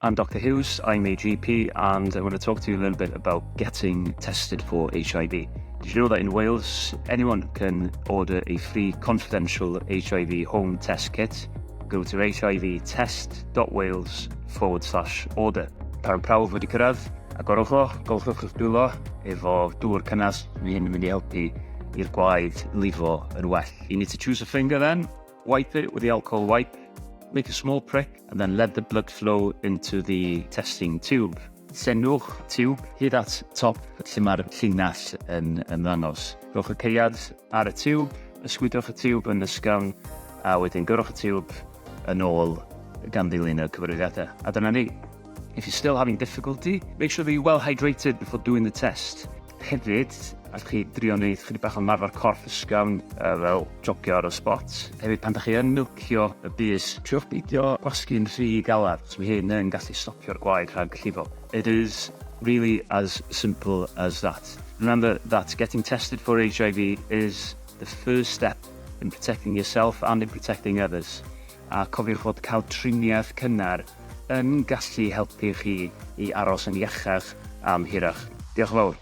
I'm Dr Hughes, I'm a GP and I'm going to talk to you a little bit about getting tested for HIV. Did you know that in Wales, anyone can order a free confidential HIV home test kit? Go to hivtest.wales forward slash order. Pan prawf wedi cyrraedd, agorwch o, golchwch eich dwylo efo dŵr cynnes, mae hyn yn mynd i helpu i'r gwaed lifo yn well. You need to choose a finger then, wipe it with the alcohol wipe, make a small prick, and then let the blood flow into the testing tube. Llenwch tiwb hyd at top lle mae'r llinell yn ymddangos. Rhowch y caead ar y tiwb, ysgwydwch y tiwb yn ysgafn, a wedyn gyrrwch y tiwb yn ôl gan ddilyn y cyfarwyddiadau. A dyna ni. If you're still having difficulty, make sure that you're well hydrated before doing the test. Hefyd, allwch chi drio wneud chydig bach o ymarfer corff ysgafn, fel jogio ar y spot. Hefyd, pan da chi yn milcio y bys, triwch beidio gwasgu'n rhy galad, achos mae hyn yn gallu stopio'r gwaed rhag llifo. It is really as simple as that. Remember that getting tested for HIV is the first step in protecting yourself and in protecting others. A cofiwch fod cael triniaeth cynnar yn gallu helpu chi i aros yn iachach am hirach. Diolch yn fawr.